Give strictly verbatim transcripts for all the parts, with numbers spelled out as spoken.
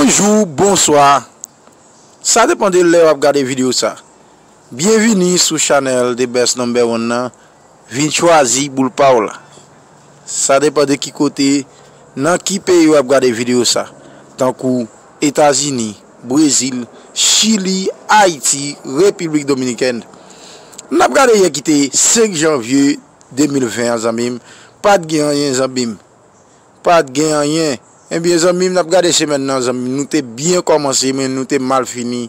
Bonjou, bonswa. Sa depann de lè w ap gade videyo sa. Byenvini sou chanèl The Best Number One nan. Vin chwazi boul pa w la. Sa depann de ki kote, nan ki peyi w ap gade videyo sa. Tankou Etazini, Brezil, Chili, Ayiti, Repiblik Dominikèn. N ap gade yè ki te senk janvye de mil ven an, zanmi m. Pa t gen anyen, zanmi m. Pa t gen anyen. Ebyen, zanmi m, n ap gade semèn nan, zanmi m. Nou te byen kòmanse, men nou te mal fini.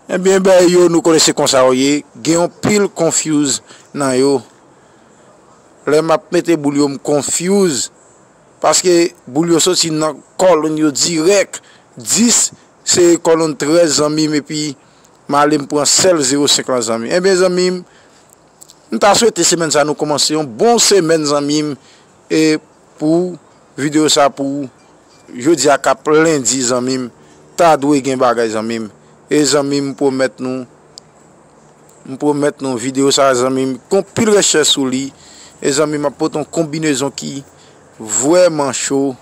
Ebyen, bagay yo, nou konnen se konsa yo ye. Gen yon pil confuse nan yo. Lè m ap mete boul yo, m confuse. Paske boul yo soti nan kòlonn yo dirèk. Dis, se kòlonn trèz, zanmi m, epi m ale m pran sèl zewo senk lan, zanmi m. Ebyen, zanmi m, m ta swete semèn sa nou kòmanse yon bon semèn, zanmi m. E pou videyo sa pou jodi a k ap lendi, zanmi m, ta dwe gen bagay, zanmi m. E zanmi m, m pwomèt nou, m pwomèt nou videyo sa, zanmi m, gon pil rechèch sou li. E zanmi m, ap pote yon konbinezon ki vrèman cho.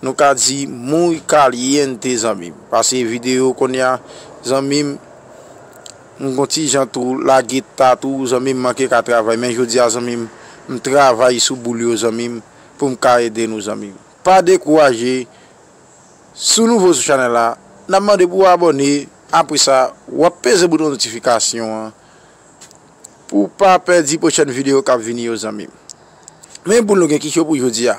Nou ka di muy caliente, zanmi m. Pase videyo kounye a, zanmi m, m gon ti jan tou lage ta tou, zanmi m, manke ka travay. Men jodi a, zanmi m, m travay sou boul yo, zanmi m, pou m ka ede nou, zanmi m. Pa dekouraje. Si w nouvo sou chanèl la, n ap mande pou w abòne. Apre sa, w ap peze bouton notifikasyon an pou w pa pèdi pwochèn videyo k ap vini yo, zanmi m. Men boul nou gen ki cho pou jodi a.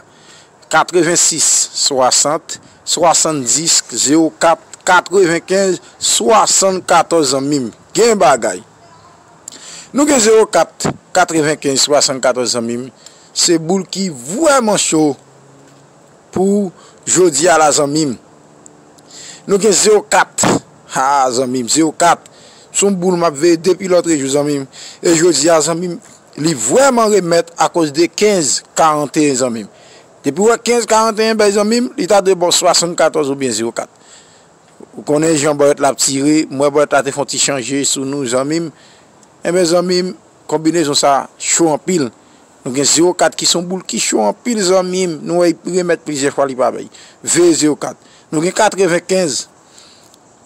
Katrevensis, swasant, swasanndis, zewo kat, katrevenkenz, swasannkatòz, zanmi m. Gen bagay. Nou gen zewo kat, katrevenkenz, swasannkatòz, zanmi m. Se boul ki vrèman cho pou jodi a la, zanmi m. Nou gen zewo kat. Ha, zanmi m, zewo kat. Se yon boul m ap veye depi lòtrejou, zanmi m. E jodi a, zanmi m, li vrèman remèt akoz de kenz karanteyen, zanmi m. Depi w wè kenz karanteyen bay, zanmi m, li ta dwe ba w swasannkatòz oubyen zewo kat. Ou konnen jan bòlèt la ap tire, m wè bòlèt la te fè yon ti chanje sou nou, zanmi m. Enben, zanmi m, konbinezon sa cho anpil. Nou gen zewo kat ki se yon boul ki cho anpil, zanmi m. Nou wè li remèt plizyè fwa, li pa bay. Veye zewo kat. Nou gen katrevenkenz,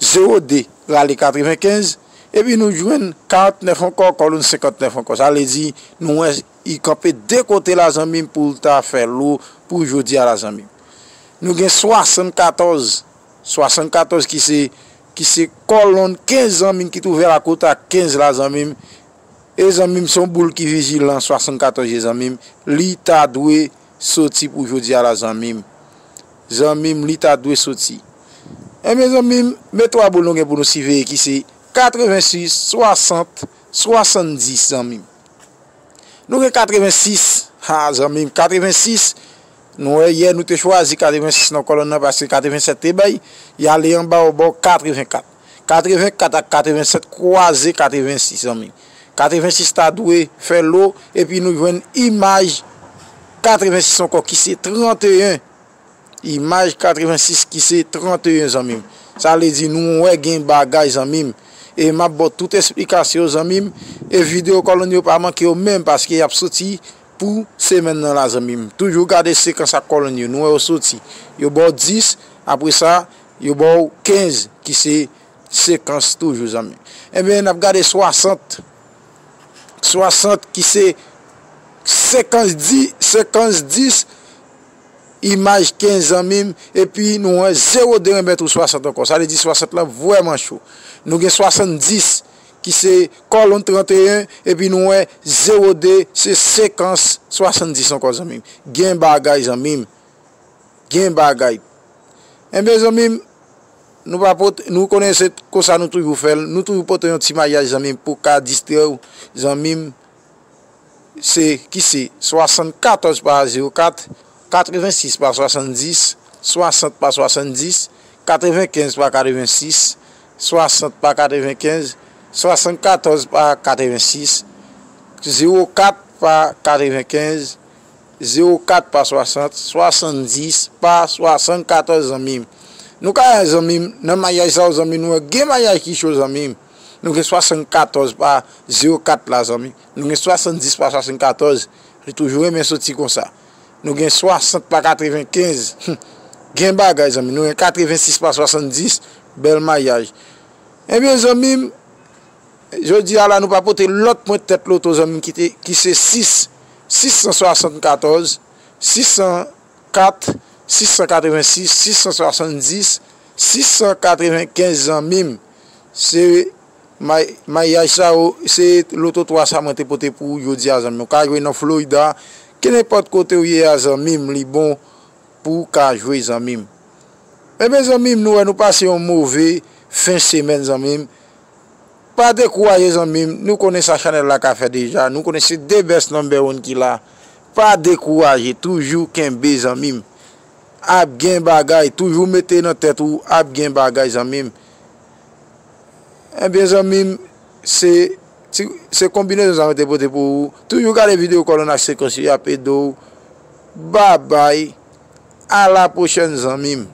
zewo de rale katrevenkenz, epi nou jwenn karantnèf ankò, kòlonn senkantnèf ankò. Sa vle di, nou wè li kanpe de kote la, zanmi m, pou l ta fè lo pou jodi a la, zanmi m. Nou gen swasannkatòz, swasannkatòz ki se, ki se kòlonn kenz, zanmi m, ki twouve a la kote a kenz la, zanmi m. E zanmi m, se yon boul ki vijilan, swasannkatòz ye, zanmi m. Li ta dwe soti pou jodi a la, zanmi m. Zanmi m, li ta dwe soti. Enben, zanmi m, men twa boul nou gen pou nou siveye ki se katrevensis, swasant, swasanndis, zanmi m. Nou gen katrevensis. Ha, zanmi m, katrevensis. Nou wè, yè nou te chwazi katrevensis nan kòlonn nan, paske katrevensèt te bay. Li ale anba, yo ba w katrevenkat. Katrevenkat ak katrevensèt kwaze katrevensis, zanmi. Katrevensis ta dwe fè lo, epi nou jwenn imaj katrevensis ankò, ki se tranteyen. Imaj katrevensis ki se tranteyen, zanmi m. Sa vle di nou wè gen bagay, zanmi m. E m ap ba w tout esplikasyon yo, zanmi m. E videyo kòlonn yo pa manke yo menm, paske y ap soti pou semèn nan la, zanmi m. Toujou gade sekans ak kòlonn yo. Nou wè yo soti. Yo ba w dis, apre sa, yo ba w kenz, ki se sekans toujou, zanmi m. Enben, n ap gade swasant. Swasant ki se sekans dis, sekans dis, imaj kenz, zanmi m, epi nou wè zewo de remèt ou swasant ankò. Sa vle di swasant lan vrèman cho. Nou gen swasanndis ki se kòlonn tranteyen, epi nou wè zewo de se sekans swasanndis ankò, zanmi m. Gen bagay, zanmi m. Gen bagay. Enben, zanmi m, nou pa pote, nou konnen se konsa nou toujou fè l. Nou toujou pote yon ti mayaj, zanmi m, pou ka distrè w, zanmi m. Se, ki se swasannkatòz pa zewo kat, katrevensis pa swasanndis, swasant pa swasanndis, katrevenkenz pa katrevensis, swasant pa katrevenkenz, swasannkatòz pa katrevensis, zewo kat pa katrevenkenz, zewo kat pa swasant, swasanndis pa swasannkatòz, zanmi m. Nou ka wè, zanmi m, nan mayaj sa yo, zanmi m, nou wè gen mayaj ki cho, zanmi m. Nou gen swasannkatòz pa zewo kat la, zanmi. Nou gen swasanndis pa swasannkatòz. Li toujou renmen soti konsa. Nou gen swasant pa katrevenkenz. Hum. Gen bagay, zanmi. Nou gen katrevensis pa swasanndis, bèl mayaj. Ebyen, zanmi m, jodi a la, nou pa pote lòt pwent tèt loto, zanmi m, ki te, ki se sis, sis san swasannkatòz, sis san kat, sis san katrevensis, sis san swasanndis, sis san katrevenkenz, zanmi m. Se may-, mayaj sa yo, se loto twa sa mwen te pote pou ou jodi a, zanmi m. Ou ka jwe nan Florida, kenenpòt kote ou ye a, zanmi m, li bon pou w ka jwe, zanmi m. Ebyen, zanmi m, nou wè nou pase yon move fen semèn, zanmi m. Pa dekouraje, zanmi m. Nou konnen sa chanèl la ka fè deja. Nou konnen se the best number one ki la. Pa dekouraje, toujou kenbe, zanmi m. Ap gen bagay, toujou mete nan tèt ou, ap gen bagay, zanmi m. Ebyen, zanmi m, se, ti, se konbinezon sa mwen te pote pou ou. Toujou gade videyo kòlonn ak sekans yo, y ap ede w. Babay. A la pwochèn, zanmi m.